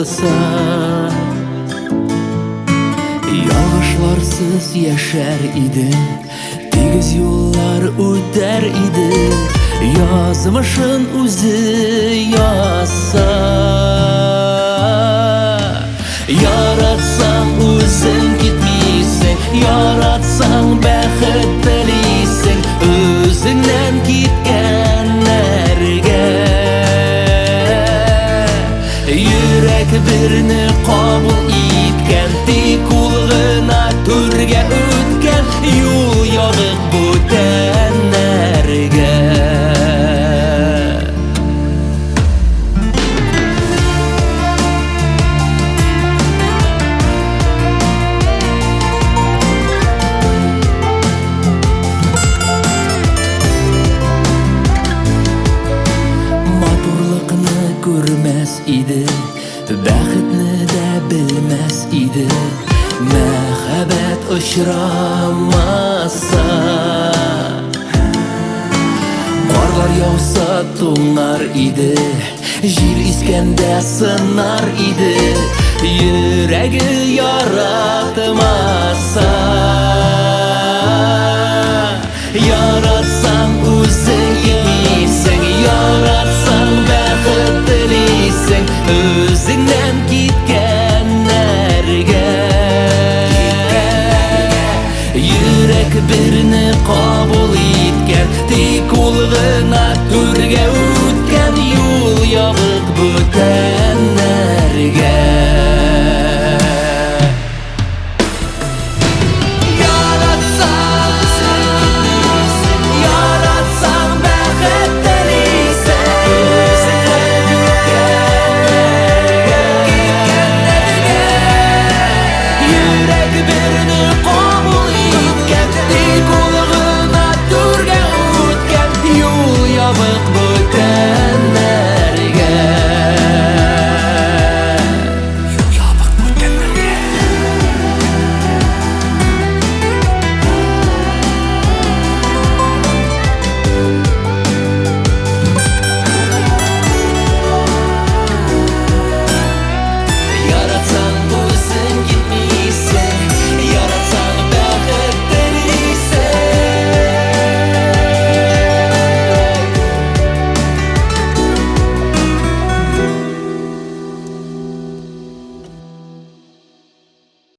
булса. Ялгышларсыз яшәр идең, тигез юллар үтәр иде, язмышын үзе язса. Яратсаң үзең китмисең, яратсаң бәхет телисең, үзеңнән киткәннәргә. Йөрәк берне кабул иткән, тик ул гына түргә үткән, юл ябык бүтәннәргә. Матурлыкны күрмәс иде, бәхетне дә белмәс иде, мәхәббәт очрамаса. Карлар яуса туңар иде, җил искәндә сынар иде, йөрәге яратмаса.